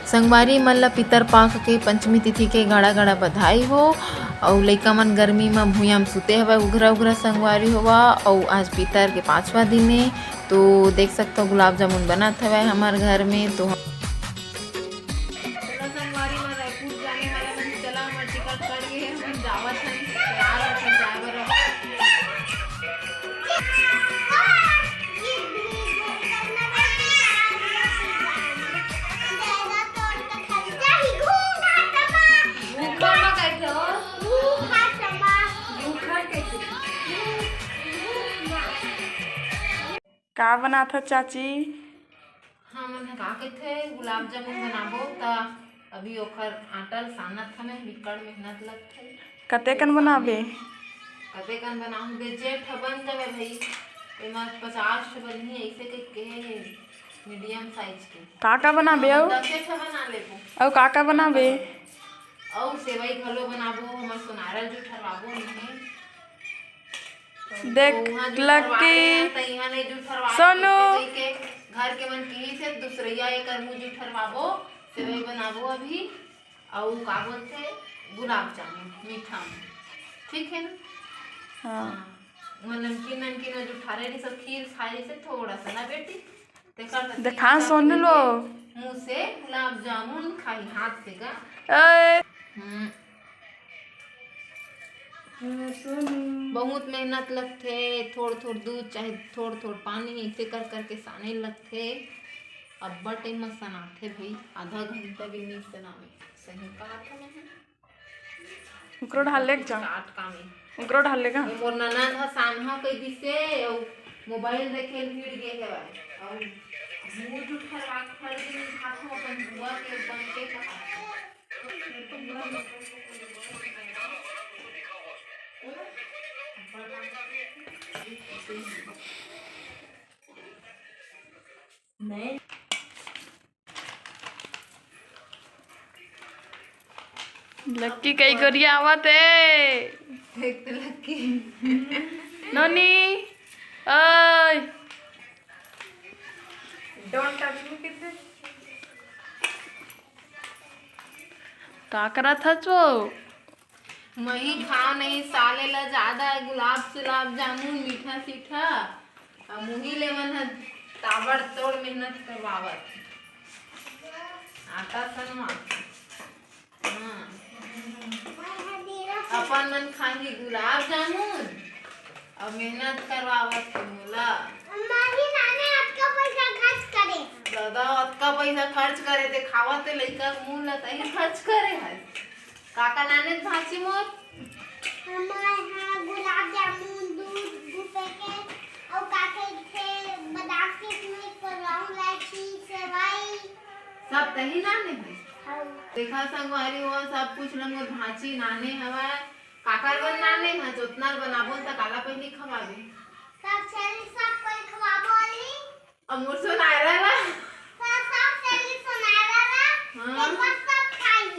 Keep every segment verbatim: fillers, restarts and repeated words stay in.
संगवारी मन ल पितर पाख के पंचमी तिथि के गाड़ा गाड़ा बधाई हो। अउ लइका मन गर्मी म भुइयां म सुते हवय उघरा उघरा संगवारी होवा। अउ आज पितर के पांचवा दिन ए, तो देख सकथव गुलाब जामुन बनत हवय हमर घर में। तो हम चला संगवारी मन, रायपुर जाने वाला मन, चला हमर टिकट कट गे हे, हमन जावत हन, तैयार होथन जाए बर। का बनात ह चाची? हमन ह का कहिथे, गुलाब जामुन बनाबो, त अभी ओखर आटा ल सानत हमें, बिक्कट मेहनत लगथे। कतेकन बनाबे? कतेकन बनाहूं बे, जेठ ह बन जावे भाई, एमा पचास ठो बनही, ऐसे कहि के हे, मीडियम साइज के। का का बनाबे अउ? दसे ठो बना लेबो। अउ का का बनाबे? अउ सेवई घलो बनाबो, हमर सोनारा ल जुठरवाबो नहीं। देख, तो उहाँ लकी। जुठरवाए, त इहाँ नहीं जुठरवाए, सोनू। कहिके घर के मन किहिस हे, दूसरइया एकर मुँह जुठरवाबो, सेवई बनाबो अभी, अउ का बोलथे, गुलाब जामुन, मीठा में, ठीक है ना? हाँ। हाँ, वो नमकीन, नमकीन वो जुठारे रही, सब खीर खाए से थोड़ा सा ना बेटी, देखा सोनू लो। मुँह से गुलाब जामुन खाई हाथ से का। ए। हम्म। बहुत मेहनत लगथे, थोड़ थोड़ दूध चाहे थोड़ थोड़ पानी ऐसे कर करके साने लगथे। अब्बड़ टाइम म सनाथे भाई, आधा घंटा भी नहीं सनावे। सही कहा था मैंने। ओकरो डाल लेके जा। काट कामे। ओकरो डाल लेगा। ए, मोर ननद ह सानहा कह दिसे, अउ मोबाइल देखे ल भिड़ गे हेवय। अउ मुंह जुठरवा के खड़ के नहीं खाथो अपन बुआ के बन के कहा। नहीं। लक्की कई गोरिया आवत हे। देख तो लक्की। नोनी, ओए। Don't touch me कितने। का करत हच वो? मही खाव नहीं साले ला ज्यादा गुलाब सुलाब जामुन मीठा सीठा। अब मुही ले मन ह ताबड़तोड़ मेहनत करवावत। आटा सनवा। हाँ। अपन मन खाही गुलाब जामुन। अब मेहनत करवावत हे मोला। अम्मा जी, नाने अतका पैसा खर्च करे। दादा, अतका पैसा खर्च करे ते खावा ते लइका के मुंह ला तही खर्च करे है। काका नाने भांची मोर? हमर हाँ गुलाब जामुन, दूध, दू पैकेट, अउ का कहिथे, बादाम किशमिश, लौंग, इलायची, सेवई। सब तही नाने है? हाँ। देखा संगवारी हो, सब कुछ ल मोर भांची नाने हवय। काकर बर नाने ह? जोतना ल बनाबो त काला पहिली खवाबे? सब चली, सब कोई खवाबो अली। अब मोर सोनारा ला। सब, सब चली सोनारा ला। हाँ। एक बार सब खाई।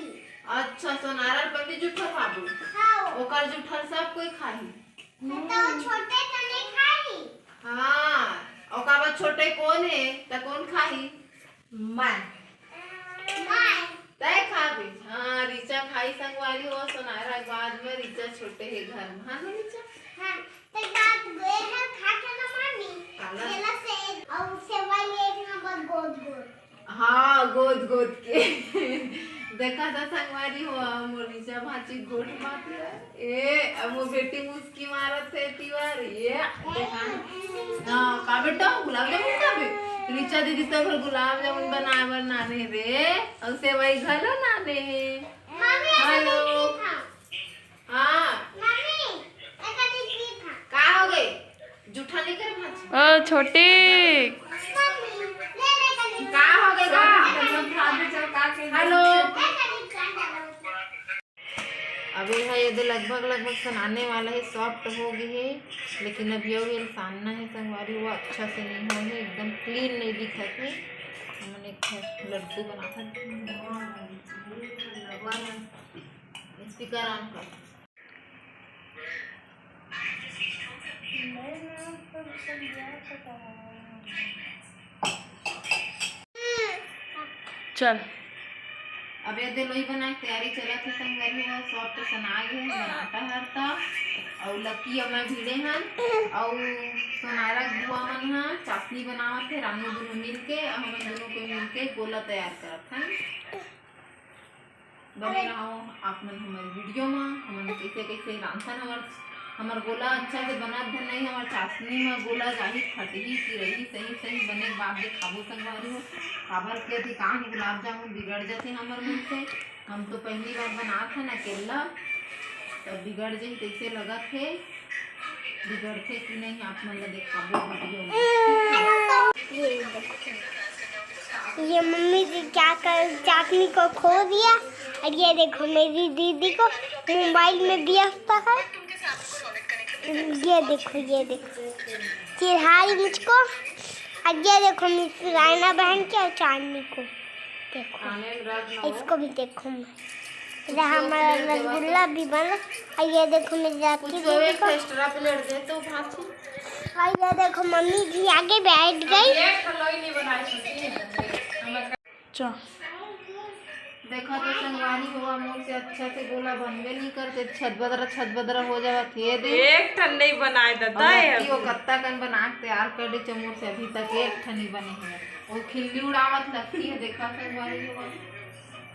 अच्छा, सोनारा ल पहिली जुठर खाबो। हाँ। ओकर जुठर सब कोई खाही। तो छोटे तो नहीं खाई। हाँ, ओकर बाद छोटे कोन हे, त कोन खाही? मैं। मैं। तय खाबे? हाँ, रिचा खाई संगवारी हो, सोनारा के बाद में रिचा छोटे हे घर में। हाँ ना रिचा? हाँ, ते बात गे है खा के ना मामी। काला? जेला से और सेवई एक नंबर गोद गोद। हाँ, गोद गोद के। देखा था संगवारी हो, मोर रिचा भांची गोठ बात है। ए, अब वो बेटी मुस्की मारत हे तिवारी, ये देखा। हाँ, का बेटा, गुलाब जामुन खाबे? रिचा दीदी तो घर गुलाब जामुन बनाए बर नाने रे, अउ सेवई घलो नाने हे। मम्मी, ऐसा हेलो। नहीं था। हाँ। मम्मी, ऐसा नहीं था। का हो गए? जूठा नहीं करे भांची। ओ, छोटी। मम्मी, ले ले कर का हो गए का? हेलो। ऐसा नहीं था। अब ये है, ये दे लगभग, लगभग सनाने वाला है, सॉफ्ट हो गई है, लेकिन अब ये, ये सानना है संगवारी, वो अच्छा से नहीं हो है, एकदम क्लीन नहीं दिखत है। हमन एक ठो लड्डू बना सकते हैं। स्पीकर ऑन कर। चल। अब ये दे लोई बनाए के तैयारी चलत हे संगवारी हो, सब तो सना गे हे, हमर आटा हर त, अउ लकी अउ मैं भिड़े हन, अउ सोनारा बुआ मन ह चाशनी बनावत हे, रानू दुनों मिल के, अउ हमन दुनों कोई मिल के गोला तैयार करत हन। बने रहो आप मन हमर वीडियो म, हमन कैसे कैसे रांधथन, हमर हमर गोला अच्छा से बनत धन नहीं, हमर चाशनी म गोला जाही फटही कि रही सही सही बने के बाद देखाबो संगवारी हो, काबर के अधिकांश गुलाब जामुन बिगड़ जथे हमर मन से। हम तो पहली बार बनात हन अकेला, तब बिगड़ जही तैसे लगत हे, बिगड़थे कि नहीं आप मन ला देखाबो वीडियो म। ये देखो, ये मम्मी जी क्या कर, चाशनी को खो दिया। और ये देखो मेरी दीदी को मोबाइल में व्यस्त है। ये देखो, ये देखो, चिढ़ा रही मुझको। और ये देखो मिस रायना बहन के और चांदनी को, देखो, इसको भी देखो मैं। इधर हमारा रसगुल्ला भी बना। और ये देखो मेरी राखी दीदी को। एक्स्ट्रा प्लेट दे तो भाभी। और ये देखो मम्मी भी आगे बैठ गई। एक ठो लोई नहीं बनाई थी। चल। देखा तो संगवारी हो, मोर से अच्छा से गोला बनबे नहीं करते, छत बदरा छत बदरा हो जावत हे दे। एक ठन नहीं बनाए दादा, और ये लड़की वो कत्ता कन बना के तैयार कर दे, मोर से अभी तक एक ठन नहीं बने हे। वो खिल्ली उड़ावत लगती है, देखा संगवारी हो।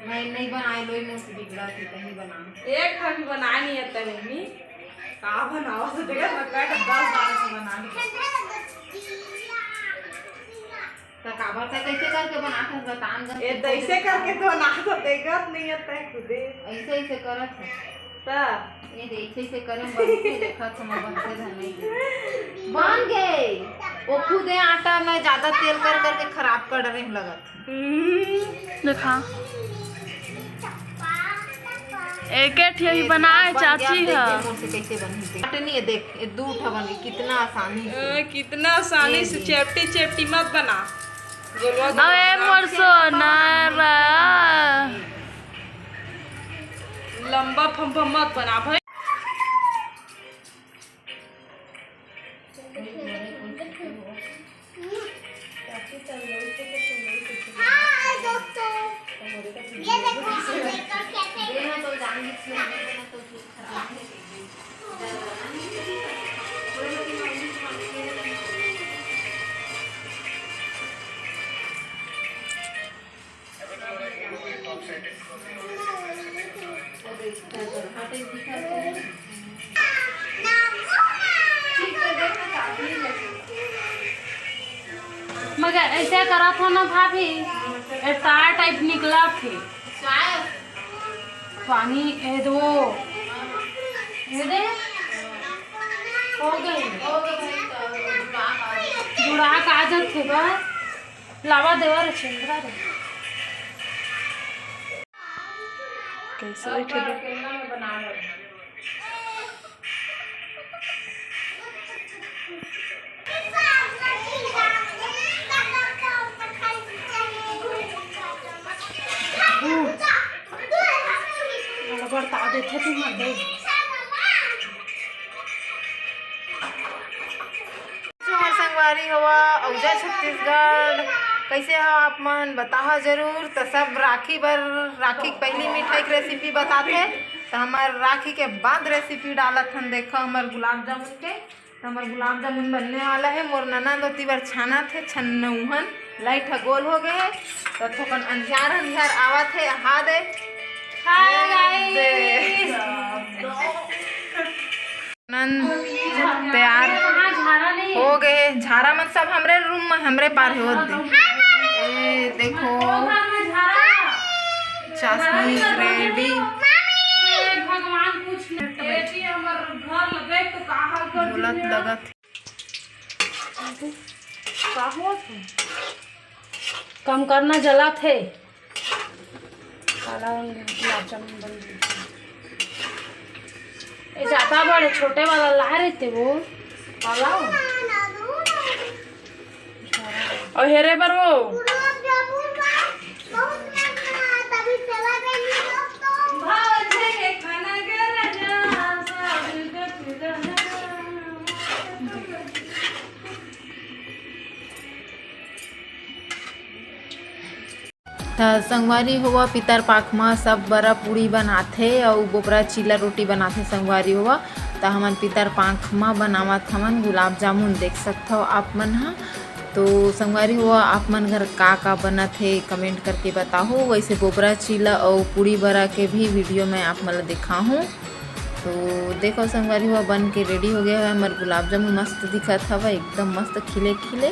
नहीं, नहीं बनाए लोई, मोर से बिगड़ा थी, तहीं बना। एक ठन भी बनाए नहीं आता मम्मी। का बनावा से देखा, मैं कह दस बारह से बना ली। त काबर त कैसे करके बनात हस, बतान ग। ए, तैसे करके तो ना तो देखत नहीं है तै खुदे। ऐसे ऐसे करत है। त ये दे, ऐसे ऐसे करे में बनते, देखत हम बनते धन नहीं। बन गए। वो खुदे आटा में ज्यादा तेल कर करके खराब कर डरे लगत। हम्म। देखा, एक एक ठे ही बनाए बन गया, चाची देख है। मोर से कैसे बनते। काटनी है, देख, ये दू ठा बन गई, कितना आसानी से। अ, कितना आसानी ये से दे। चेपटी चेपटी मत बना। गोलवा अबे गोलवा। मोर सोना रा। लंबा फंफा मत बना भाई। हाँ, दोस्तों, ये देखो, हम लेकर कैसे मगर ऐसे करत हो ना भाभी, ए तार टाइप निकलत हे। पानी ए दो, ए दे, हो गई। जुड़ा का जथे बा। लावा देवा रे चंद्रा रे। कैसे बैठे दे? गड़बड़ ता देथे तू मत दे। हमर संगवारी हवा अउजा छत्तीसगढ़, कैसे हो आप मन? बताओ जरूर। तो सब राखी बर, राखी के पहली मिठाई के रेसिपी बताते, तो हमार राखी के बाद रेसिपी डालत हन। देखो हमार गुलाब जामुन के, तो हमार गुलाब जामुन बनने वाला है। मोर ननद ओती बर छाना थे, छन्नउहन लाइट ह गोल हो गए है, तो थोकन अंधियार अंधियार आवा थे, हा दे। Hi guys. नन तैयार हो गए। झारा मन सब हमरे रूम में, हमरे पार होत दे। ए, देखो, चाशनी रेडी। भगवान कुछ नहीं। बोलत लगत। का होत हे? कम करना जलत हे। काला रंग के गुलाब जामुन बन गई। ए, ज्यादा बड़े, छोटे वाला ला रहे थे वो। काला। और हेरे बर वो। त अ, संगवारी होवा, पितर पाख म सब बरा पूड़ी बनाथे अउ बोबरा चीला रोटी बनाथे संगवारी होवा। त हमन पितर पाख म बनावत हमन गुलाब जामुन, देख सकथव आप मन ह। तो संगवारी होवा, आप मन घर का का बनत हे, comment करके बताहू। वैसे बोबरा चीला अउ पूड़ी बरा के भी video मैं आप मन ल दिखाहूँ। तो देखो संगवारी होवा, बन के ready हो गया है हमर गुलाब जामुन, मस्त दिखत हवय, एकदम मस्त खिले खिले।